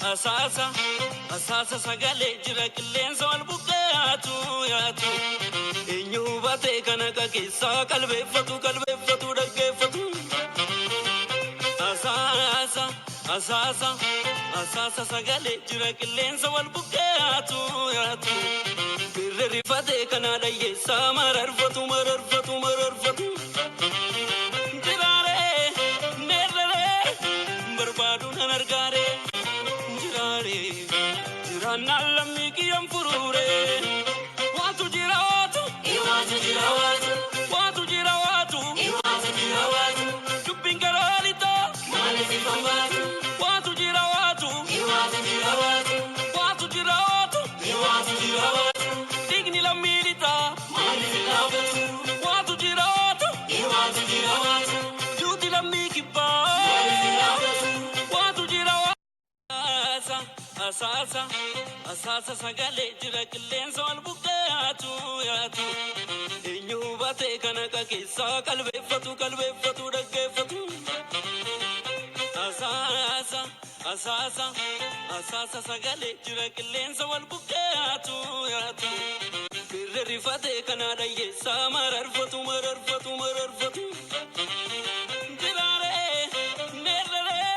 Asaasa asaasa sagalee jira qilleensa wal bukkee yaatu yaatu. Eenyu hubatee kana keessaa qalbeeffatu qalbeeffatu dhaggeeffatu. Asaasa asaasa asaasa sagalee jira qilleensa wal bukkee yaatu yaatu. Birri rifatee kana dhayyeessaa mararfatu mararfatu mararfatu. Jiraaree meerree barbaadu nan argaaree jiraaree jiraannaan lammii kiyyaan furuuree. Waatu jira waatu. Iwaatu jira waatu. Waatu jira waatu. Iwaatu jira waatu. Dubbiin garaa lixaa. Maaliif ifaan baatu? Waatu jira waatu. Iwaatu jira waatu. Waatu jira waatu. Iwaatu jira waatu. Dhiigni lammii lixaa. Maaliif hin dhaabatu? Waatu jira waatu. Iwaatu jira waatu. Duuti lammii kibbaa. Maaliif hin dhaabatu? Waatu jira waatu. Asaasa asaasa sagalee jira qilleensa wal bukkee yaatu yaatu. Eenyu hubatee kana keessaa qalbeeffatu qalbeeffatu dhaggeeffatu. Asaasa asaasa asaasa sagalee jira qilleensa wal bukkee yaatu yaatu. Birri rifatee kana dhayyeessaa mararfatu mararfatu mararfatu. Jiraaree meerree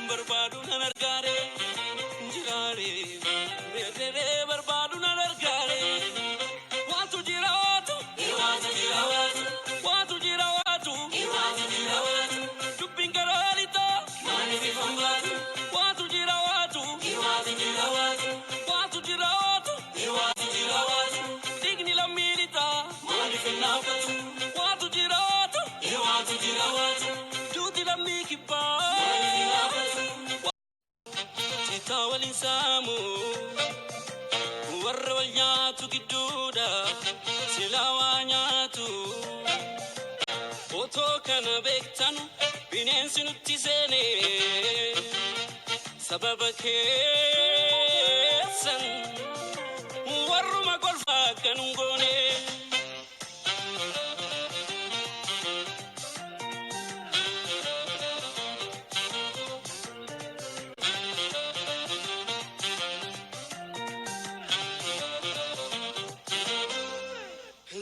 barbaadu nan argaaree jiraaree meerree barbaadu nan argaaree. Waatu jira waatu. Iwaatu jira waatu. Waatu jira waatu. Iwaatu jira waatu. Dubbiin garaa lixaa. Maaliif ifaan baatu? Waatu jira waatu. Iwaatu jira waatu. Waatu jira waatu. Iwaatu jira waatu. Dhiigni lammii lixaa. Maaliif hin dhaabatu? Waatu jira waatu. Iwaatu jira waatu. Duuti lammii kibbaa. Maaliif hin dhaabatu? Citaa waliin saamu. Warra wal nyaatu gidduudha silaa waa nyaatu. Otoo kana beektanu bineensi nutti seene sababa keessan warruma golfaa akka nun goone.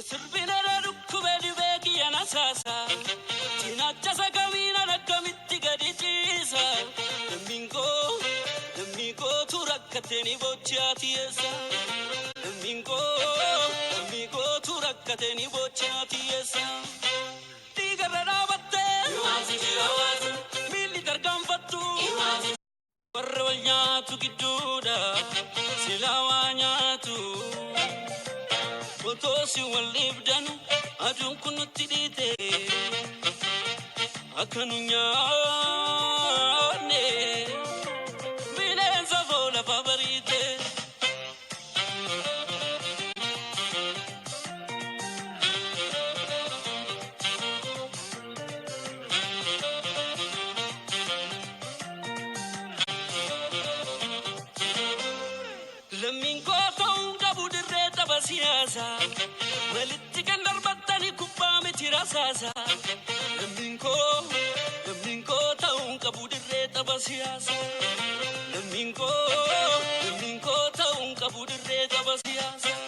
Sirbina dhukkube dhibee kiyya na saasa. Cinaacha sakamiin akkamitti gadi ciisa. Lammiin koo lammii kootu rakkate ni bochaa tiyeessa. Lammiin koo lammii kootu rakkate ni bochaa tiyeessa. Dhiigarra dhaabattee miilli tarkaanfattu. Warra wal nyaatu gidduudha silaa waa nyaatu. Otoo si wal dhiibdanu aduun kun nutti dhiite akka nu nyaanne bineensa koo lafa bariite. Lammiin koo ta'uu qabu dirree tapha siyaasaa. Walitti kan darbattani kubbaa miti rasaasa. Lammiin koo ta'uu qabu dirree tapha siyaasaa. Lammiin koo ta'uu qabu dirree tapha siyaasaa.